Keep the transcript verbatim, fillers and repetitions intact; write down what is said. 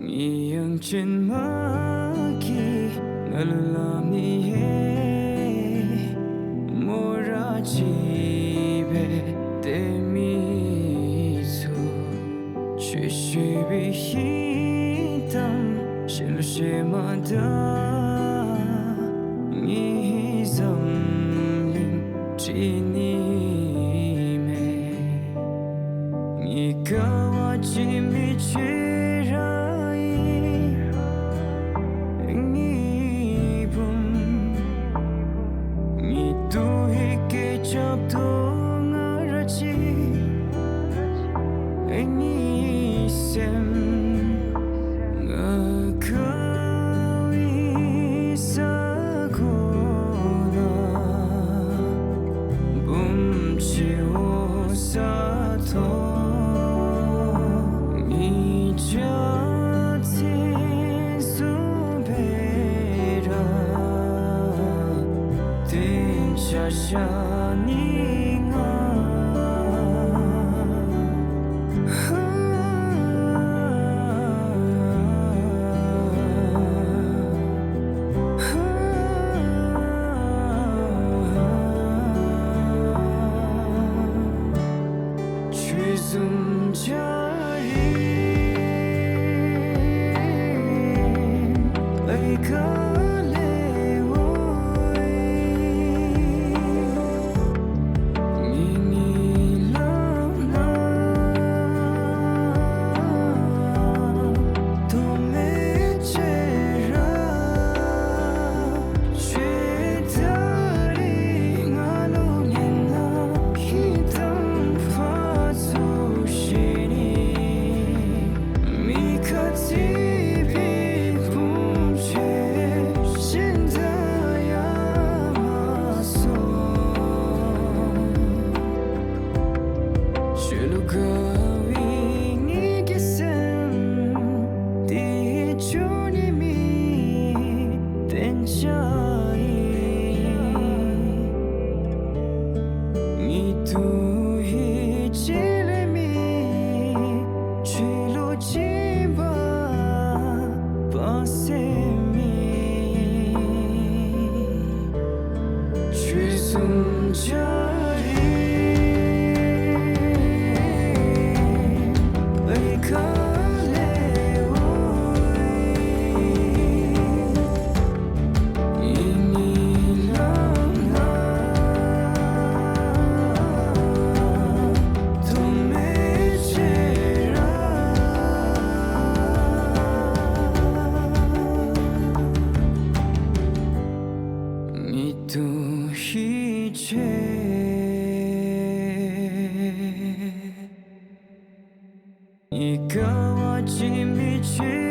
ངེའི་གཡང་ཅན་མ་གིས་ང་ལུ་སླབ་ནི་ཨིན། མོ་ར་གཅིག་སྦེ་སྡོད་མི་ཚུ། ཁྱོད་ཤི་བའི་ཧིང་གཏམ་ཞལ་ལུ་བཞེས་མ་ད། ངེའི་འཛམ་གླིང་འདི་ནི་མེད། ངེའི་དགའ་བ་འཇིགས་མེད་ཁྱོད་ར་ཨིན། ངེའི་བུམོ། ངེའི་ཐུགས་ཀྱི་སྐད་རྐྱབ་དོ་ང་ར་གཅིག། ངེའི་སེམས་ང་དགའ་བའི་ས་གོ་ནང་བུམོ་གཅིག་འོང་ས་མཐོང་། ངེའི་བྱ་ཚིག་བཟུམ་སྦེ་ར་གཏན་འཇགས་བཞག་ནི་ང་། ཁྱོད་བཟུམ་ཅིག་ཨིན་ལས་ག་ལས་འོང་། ངེའི་གཉིད་ལམ་ནང་དོན་མེད་ཅིག་ར། ཁྱོད་ད་རིས་ང་ལུ་ཉན་ན་ཧིང་གཏམ་ཕར་ཚུར་བཤད་ནི། མི་ཁ་བརྩེགས་པའི་བུམོ་ཁྱོད་གཞན་དང་ཡང་མ་སོང་། ཁྱོད་ལུ་དགའ་བའི་ངེའི་གི་སེམས་འདི་འགྱུར་ནི་མེད་གཏན་འཇགས་ཨིན། ངེའི་ཐུགས་ཡིད་ཆེས་ལས་མེད། ཁྱོད་ལུ་སྦྱིན་པ་སྤང་ཟེར་མེད། ཁྱོད་བཟུམ་ཅིག་ཨིན་ལས་ག་ལས་འོང་། ངེའི་གཉིད་ལམ་ནང་དོན་མེད་ཅིག་ར། ངེའི་ཐུགས་ཡིད་ཆེས། ངེའི་དགའ་བ་འཇིགས་མེད་ཁྱོད་